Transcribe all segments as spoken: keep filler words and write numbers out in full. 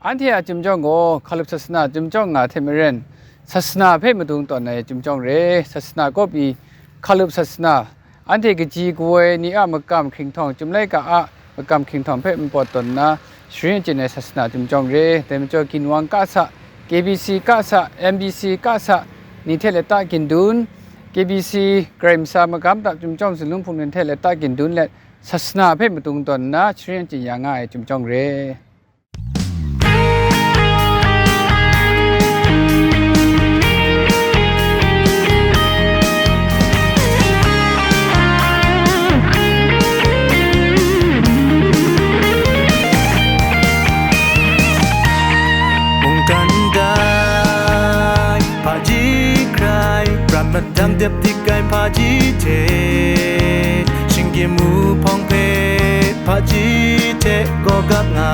Anhte a chyum jawng gaw hkalup sasana chyum jawng nga hte maren, sasana hpe madung tawn ai chyum jawng re. Sasana kaw pyi, hkalup sasana, anhte kaji kawoi ni a makam hkringhtawng, chyum laika a makam hkringhtawng hpe npawt tawn nna, sharin achyin ai sasana chyum jawng re. Dai majaw, ginwang ka sa, K B C ka sa, M B C ka sa, ni hte lata gindun, K B C Karai Masha Magam ta Chyum Jawng Zunlung Hpung Rin hte lata gindun let, sasana hpe madung tawn nna sharin achyin ya nga ai chyum jawng re. Mungkan dai hpaji hkrai, prat madang dep dik ai hpaji hte, shinggyim wuhpawng hpe hpaji hte gaw gap nga.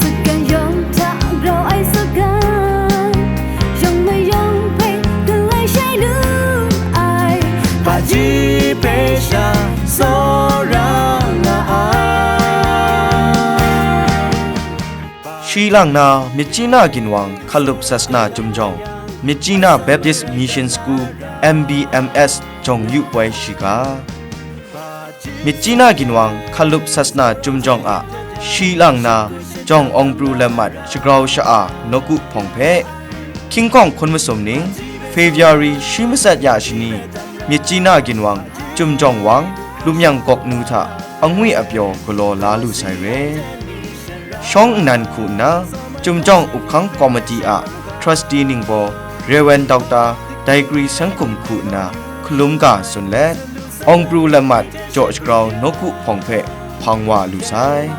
Sagan yawng hta grau ai sagan, yawng mayawng hpe galai shai lu ai, hpaji hpe sha tsawra nga ai. Shi lang na, Myitkyina ginwang hkalup sasana chyum jawng, Myitkyina Baptist Mission School, M B M S, jawng yu poi shiga. Myitkyina ginwang hkalup sasana chyum jawng a shi lang na, jawng Awng Pru Lam Mat shagrau sha-a nawku hpawng hpe, hkying hkawng hkun masum ning, February shi matsat ya shani, Myitkyina ginwang chyum jawng wang, Lumyang Gawknu hta angwi apyaw galaw la lu sai re. Shawng nnan hku nna, Chyum Jawng Up Hkang Komiti a Trustee ningbaw Rev. Doctor Daikri Sangkum hku nna hkalum ga tsun let, Awng Pru Lam Mat jaw shagrau nawku hpawng hpe hpang wa lu sai.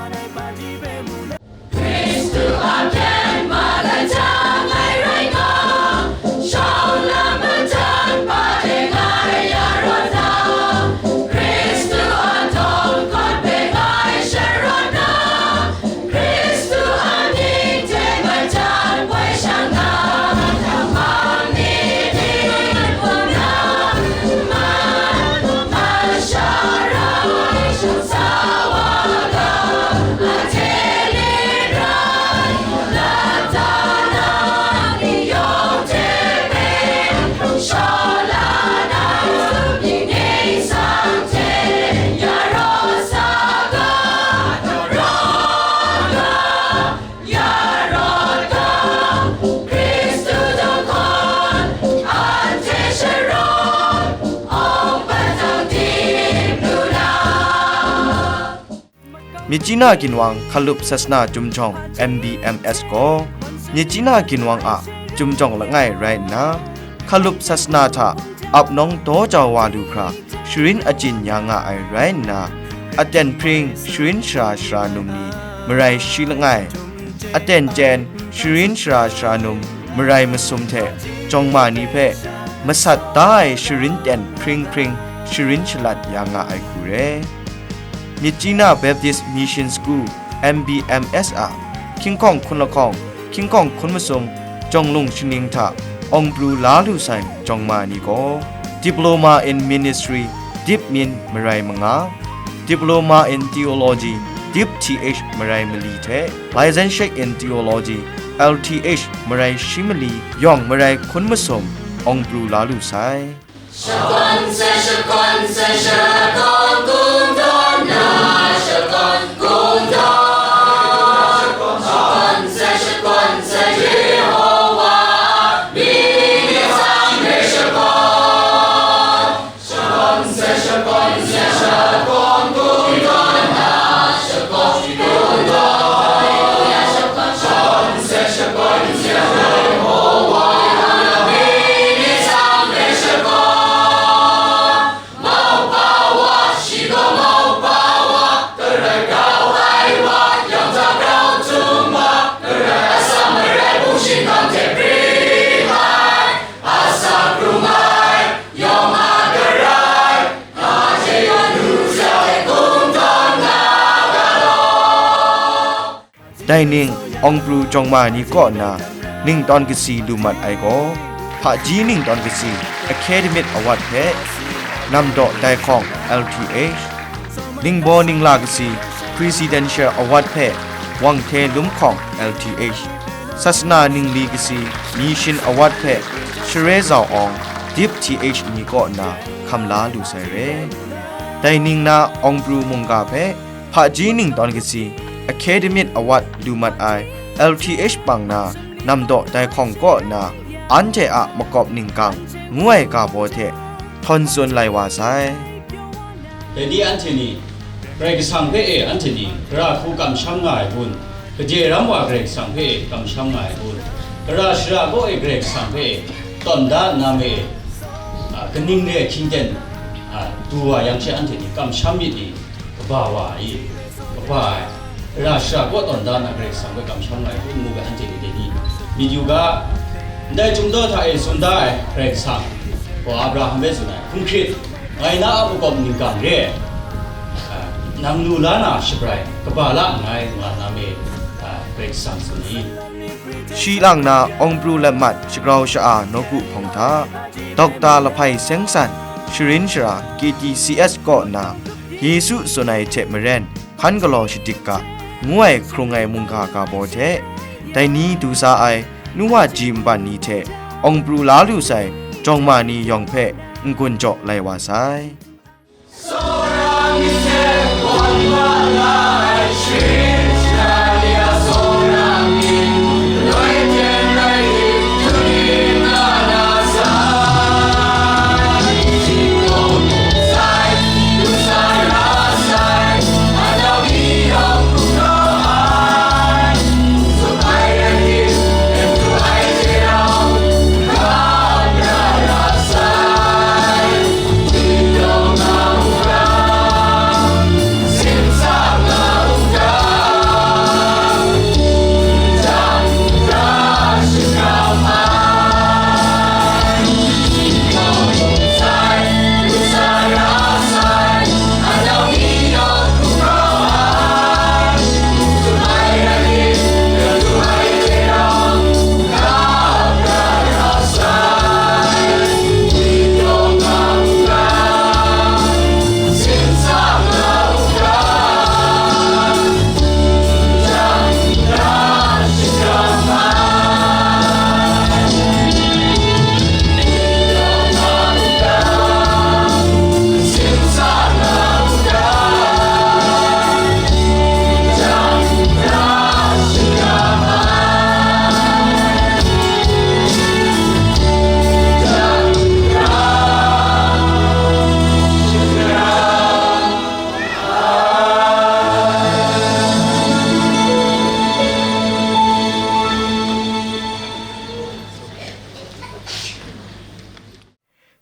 Myitkyina ginwang hkalup sasana chyum jawng M B M S gaw, Myitkyina ginwang a chyum jawng langai rai nna, hkalup sasana hta ap nawng daw jau wa lu hkra, sharin achyin ya nga ai rai nna, aten hpring sharin shara shara num ni marai shi langai, aten chyen sharin shara shara num marai masum hte jawngma ni hpe masat da ai sharin ten hpring hpring sharin shalat ya nga ai hku re. Myitkyina Baptist Mission School, M B M S a hkying hkawng hkun lahkawng, hkying hkawng hkun masum, jawng lung shaning hta awng pru la lu sai jawngma ni gaw, Diploma in Ministry, dip min marai manga, Diploma in Theology, dip T H marai mali hte, Licentiate in Theology, L T H marai shi mali, yawng marai hkun masum, awng pru la lu sai. Shakawn sai, shakawn sai, shakawn kungdawn na, shakawn kungdawn. Shakawn sai, shakawn sai, Yehowa, myit ni tsang hpe shakawn. Shakawn sai, shakawn sai, shakawn kungdawn na, shakawn kungdawn. Shakawn sai, shakawn sai, Yehowa, myit ni tsang hpe shakawn. Maupa wa, shi gaw maupa wa, garai grau ai wa, yang hta grau htum wa, garai atsam marai bung shingkang hte pring ai, asak rung ai, yawng a garai, na hte yawng nu hte kungdawn nga ga law. Dai ning, awng pru jawngma ni kaw nna ningtawn kasi lu mat ai gaw, hpaji ningtawn kasi Academic Award hpe, namdaw dai hkawng L T H, ningbaw ningla kasi Presidential Award hpe, Wang Hte Lum Hkawng L T H, Sasana Ningli Kasi, Mission Award hpe Share Zau Awng, Dip T H ni kaw nna hkam la lu sai re. Dai ning na Awng Pru mungga hpe Hpaji Ningtawn Kasi, Academy Award lu mat ai L T H pang na namdaw dai hkawng kaw nna anhte a makawp ningkang ngu ai ga baw hte htawn tsun lai wa sai. Dai ni anhte ni, Karai Kasang hpe e anhte ni, gara hku kamsham nga ai kun, gade ram wa Karai Kasang hpe e kamsham nga ai kun, gara shara kaw e Karai Kasang hpe e tawn da nna me, a, kaning re hkying ten, a, du wa yang she anhte ni kamsham myit ni, kaba wa ai, kaba ai, gara shara kaw tawn da nna Karai Kasang hpe kamsham nga ai kun ngu ga anhte ni dai ni, myit yu ga, ndai chyum daw hta e tsun da ai Karai Kasang, gaw Abraham hpe tsun ai, hkun hkrit, ngai na a makawp ningkang re ai, a, nang lu la na shabrai kaba la nngai, nga na me, a, Karai Kasang tsun ai. Shi lang na Awng Pru Lat Mat Shagrau Sha-a Nawku Hpawng hta, Dokta Lahpai Seng San, Sharin Shara K T C S kaw nna, Yesu tsun ai hte maren hkan galaw shadik ga, ngu ai hkrung ai mungga ga baw hte, dai ni du sa ai, nu wa ji nban ni hte Awng Pru la lu sai, jawng ma ni yawng hpe n-gun jaw lai wa sai.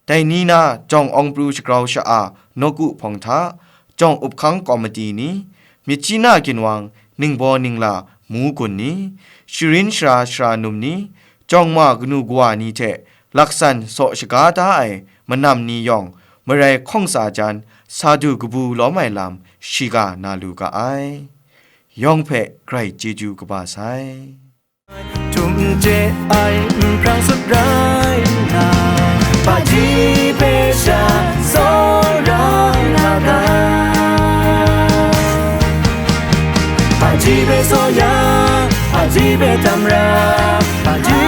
Dai ni na jawng Awng Pru Shagrau Sha-a Nawku Hpawng hta, jawng up hkang komiti ni, Myitkyina Ginwang, Ningbaw Ningla, Mu Gun ni, Sharin Shara Shara Num ni, jawng ma kanu kawa ni hte laksan saw shaga da ai manam ni yawng, marai hkawng tsa jan, sa du kabu lawm ai lam shiga na lu ga ai. Yawng hpe grai chyeju kaba sai. Htum n chye ai n hprang sut rai nna, hpaji hpe sha tsawra nga ga. Hpaji hpe saw ya, hpaji hpe tam ra, hpaji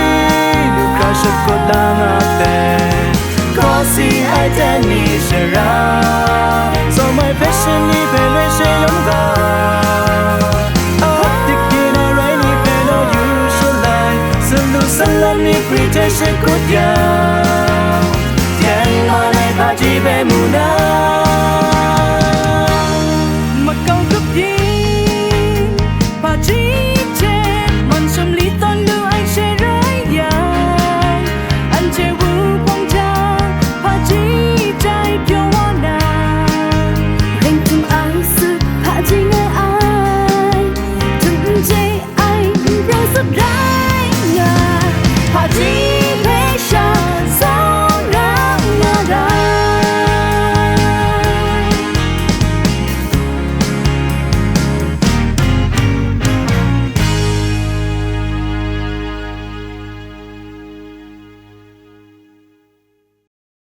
lu hkra shut kut la nga ai. Kaw si ai ten ni shara, saw mai fashion ni hpe loi she yawng ga. Ahok dik yin ai rai ni hpe naw yu shalai, salu salam ni hpri hte she kut ya.